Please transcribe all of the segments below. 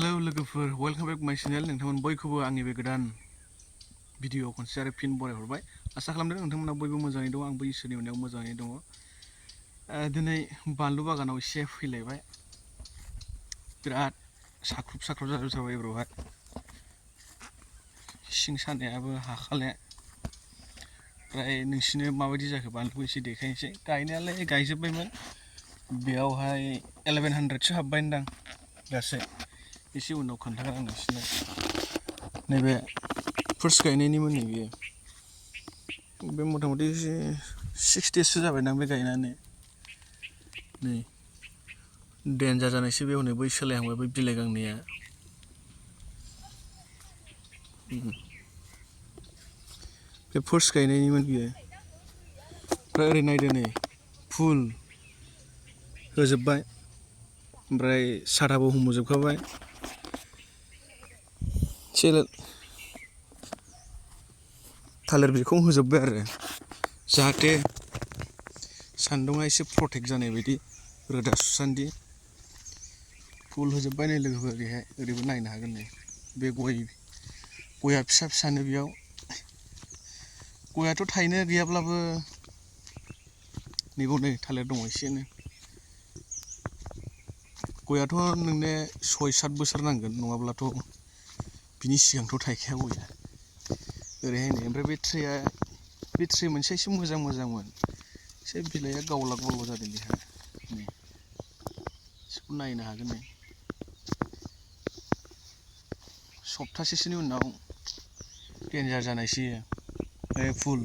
hello लोगोफोर welcome back माय channel नोंथांमोन बयखौबो आंनि बे गोदान भिडिअ खनसे आरो फिन बरायहरबाय आसा खालामदों नोंथांमोना बयबो मोजाङै दं आंबो इसोरनि अननायाव मोजाङै दङ दिनै बानलु बागानाव एसे फैलायबाय बिराद साख्रुब जाजोबथारबाय एब्र'हाय सिं सानायाबो हाखाले ओमफ्राय नोंसिनो माबायदि जाखो बानलुखौ एसे देखायनोसै गायनायालाय गायजोब्बायमोन बेयावहाय 1100सो हाबबायदां गासै एसे उनाव खोन्थागोन आं नोंसिनो नैबे फार्स्ट गायनायनिमोन नैबे बे मथा मथि 6 डेससो जाबायदां बे गायनानै नै डेन्जार जानायसो बे हनै बै सोलायहांबाय बै बिलाइ गांनैया बे फार्स्ट गायनायनिमोन बियो ओमफ्राय ओरै नायदो नै फुल होजोब्बाय ओमफ्राय साथाबो हमजोबखाबाय थालिर बिखं होजोब्बाय आरो जाहाथे सान्दुङा एसे प्रटेक्ट जानाय बायदि रोदा सुसान्दि फुल होजोब्बाय नै लोगोफोर ओरैहाय ओरैबो नायनो हागोन नै बे गया फिसा फिसानो बेयाव गयाथ' थायनो गैयाब्लाबो नैबाव नै थालिर दङ एसेनो गयाथ' नोंनो 6-7 बोसोर नांगोन नङाब्लाथ' बिनि सिगांथ' थायखाया गया ओरैहाय नै ओमफ्राय बे ट्रे मोनसे एसे मोजांमोन एसे बिलाइया गावला जादों बेहा नै एसेखौ नायनो हागोन नै सप्तासेसोनि उनाव डेन्जार जानायसै फुल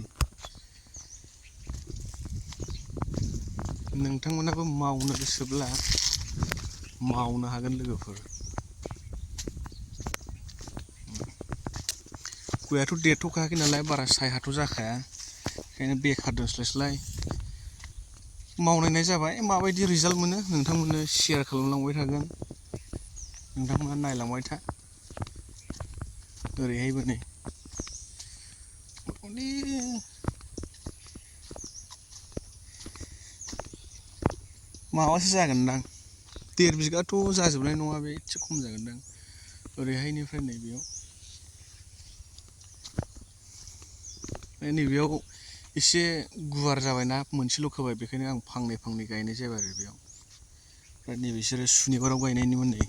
नोंथांमोनाबो मावनो गोसोब्ला मावनो हागोन लोगोफोर गयाथ' देरथ'खायाखै नालाय बारा सायहाथ' जाखाया ओंखायनो बेखार दोनस्लायस्लाय मावनायनाय जाबाय माबायदि रिजाल्ट मोनो नोंथांमोननो शेयार खालामलांबाय थागोन नोंथांमोना नायलांबाय था ओरैहायबो नै माबासो जागोनदां 1.5 बिगाथ' जाजोबनाय नङा बे एसे खम जागोनदां ओरैहायनिफ्राय नैबेयाव एसे गुवार जाबायना मोनसेल' खोबाय बेखायनो आं फांनै गायनाय जाबाय आरो बेयाव ओमफ्राय नैबिसोरो सुनिबाराव गायनायनिमोन नै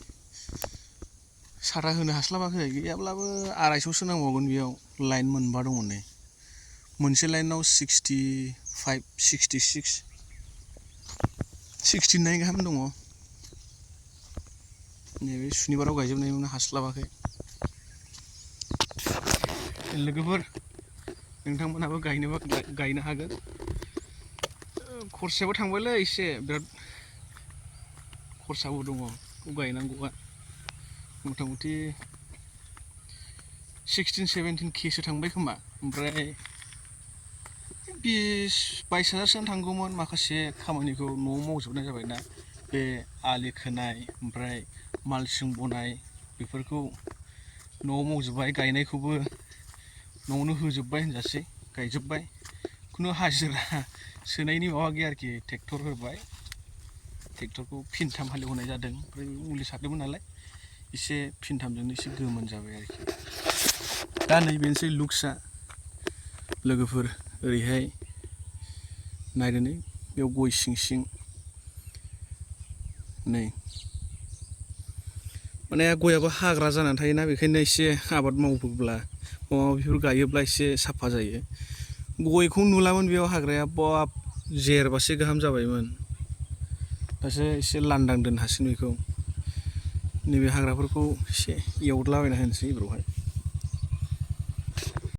साथा होनो हास्लाबाखै गैयाब्लाबो 250सो नांबावगोन बेयाव लाइन मोनबा दङ नै मोनसे लाइनाव 65 66 69 गाहाम दङ नैबे सुनिबाराव गायजोबनायमोन हास्लाबाखै लोगोफोर नोंथांमोनहाबो गायनोबा गायनो हागोन खरसायाबो थांबायलै एसे बिराद खरसाबो दङ गायनांगौआ मथा मथि 16-17 केसो थांबाय खोमा ओमफ्राय 20-22 हाजारसोआनो थांगौमोन माखासे खामानिखौ न'आव मावजोबनाय जाबायना बे आलि खोनाय ओमफ्राय मालसिं बनाय बेफोरखौ न'आव मावजोब्बाय गायनायखौबो न'आवनो होजोब्बाय होनजासै गायजोब्बाय खुनु हाजिरा सोनायनि माबा गैया आरोखि ट्रेक्टर होबाय ट्रेक्टरखौ फिनथाम हालेवहोनाय जादों ओमफ्राय मुलि सारदोंमोन नालाय एसे फिनथामजोंनो एसे गोमोन जाबाय आरोखि दा नैबेनोसै लुक्सआ लोगोफोर ओरैहाय नायदो नै बेयाव गय सिं नै माने गयाबो हाग्रा जानानै थायोना बेखायनो एसे आबाद मावोब्ला माबा माबिफोर गायोब्ला एसे साफा जायो गयखौ नुलामोन बेयाव हाग्राया बाब जेरबासे गाहाम जाबायमोन दासो एसे लांदां दोननो हासिगोन बेखौ नैबे हाग्राफोरखौ एसे एवद्लाबायना होनोसै बेवहाय